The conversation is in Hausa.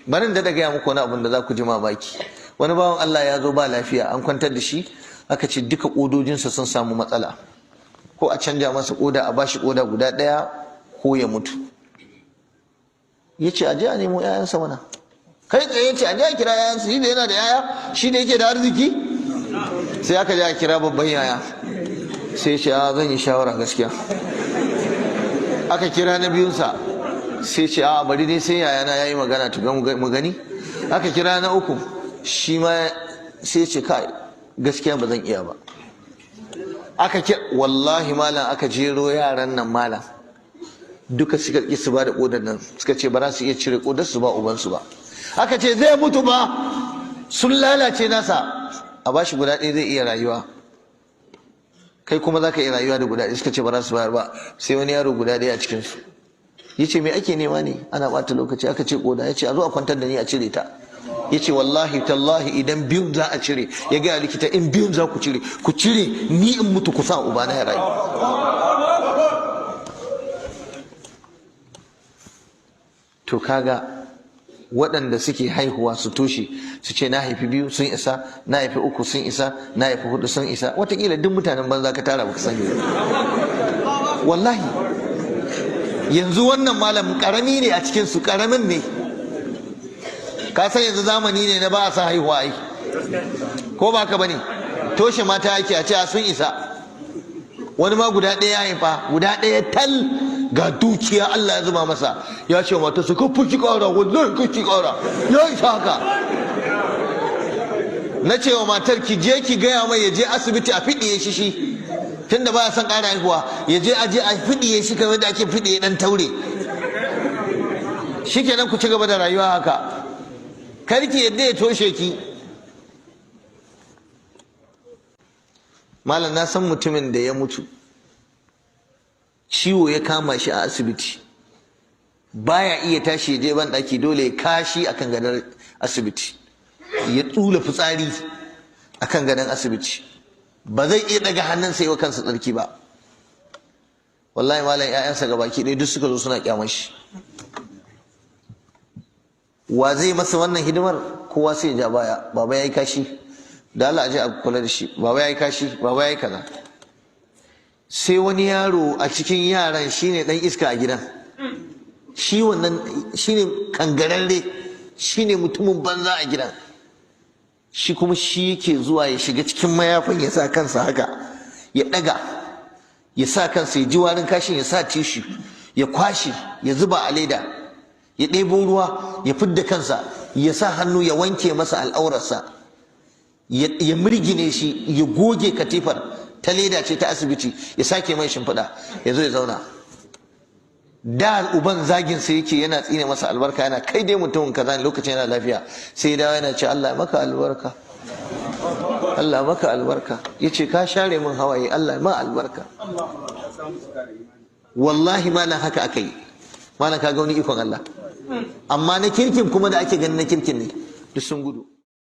Barin da gaya muku wani abun da za ku ji mamaki. Wani bawan Allah ya zo ba lafiya, an kwantar da shi, aka ce duka kodojinsa sun samu matsala, ko a canja masa koda, a bashi koda guda ɗaya, ko ya mutu. Ya ce a je a nemo 'ya'yansa mana. Kai tsaye ya ce a je a kira 'ya'yansa, shi da yana da 'ya'ya, shi da yake da arziki. Sai aka je a kira babban yaya, sai ce, "A zan yi shawara gaskiya." Aka kira na biyunsa, sai ce, "A bari dai sai yayana ya yi magana tuga mu gani." Aka kira na uku, shi ma sai ce, "Kai, gaskiya ba zan iya ba." Aka kira, wallahi malam, aka jero yaran nan malam, duka suka ƙi su ba da ƙodar nan. Suka ce ba za su iya cire ƙodar su ba ubansu ba. Aka ce zai mutu ba, sun lalace nasa, a bashi guda ɗaya zai iya rayuwa, kai kuma za ka iya rayuwa da guda ɗaya. Suka ce ba za su bayar ba. Sai wani yaro guda ɗaya a cikinsu ya ce, "Me ake nema ne ana ɓata lokaci?" Aka ce ƙoda. Ya ce, "A zo a kwantar da ni a cire ta." Ya ce, "Wallahi tallahi, idan biyun za a cire," ya gaya likita, "in biyun za ku cire, ku cire, ni in mutu, ku sa ubana ya rayu." To kaga waɗanda suke haihuwa su toshe, su ce na haifi biyu sun isa, na haifi uku sun isa, na haifi hudu sun isa, watakila duk mutanen banza ka tara, baka sani. Wallahi yanzu wannan malam karami ne a cikin su, karamin ne. Ka san yanzu zamani ne na ba a san haihuwa ai, ko ba ka bane? Toshe mata yake, a ce a sun isa. Wani ma guda ɗaya ya haifa, guda ɗaya tal, ga dukiya Allah ya zuba masa, ya ce mata su kafa ki ƙara, wallahi ki ƙara, ya isa haka. Na ce wa matar, "Ki je ki gaya mai ya je asibiti a fiɗiye shi, shi tunda ba ya son ƙara haihuwa, ya je a je a fiɗiye shi kamar da ake fiɗiye ɗan taure. Shikenan, ku ci gaba da rayuwa haka. Kar ki yadda ya toshe ki." Malam, na san mutumin da ya mutu, ciwo ya kama shi a asibiti, baya iya tashi ya je ban ɗaki, dole ya kashi akan gadon asibiti, ya tsula fitsari akan gadon asibiti, ba zai iya daga hannunsa yi wa kansa tsarki ba. Wallahi malam, ƴaƴansa gabaki ɗaya duk suka zo suna kyamar shi. Wa zai masa wannan hidimar? Kowa sai ya ja baya. "Baba yayi kashi, da Allah aje a kula da shi. Baba yayi kashi, baba yayi kaza." Sai wani yaro a cikin yaran, shine dan iska a gidan, shi wannan shine kangararre, shine mutumin banza a gidan. Shi kuma shi yake zuwa ya shiga cikin mayafin, ya sa kansa haka, ya daga, ya sa kansa, ya ji warin kashin, ya sa tissue ya kwashe, ya zuba a leda, ya ɗebo ruwa, ya fidda kansa, ya sa hannu ya wanke masa al'aurarsa, ya mirgine shi, ya goge katifar, ta leda ce ta asibiti, ya sake mai shimfiɗa, ya zo ya zauna. Da uban zagin sa yake, yana tsine masa albarka, yana, "Kai dai mutumin kaza ne," lokacin yana lafiya. Sai dawo yana ce, "Allah maka albarka, Allah maka albarka." Yace, "Ka share min hawaye, Allah ma albarka." Wallahi malam, haka aka yi. Malam, ka ga wani ikon Allah. Amma na kirkin kuma da ake ganin na kirkin ne, duk sun gudu.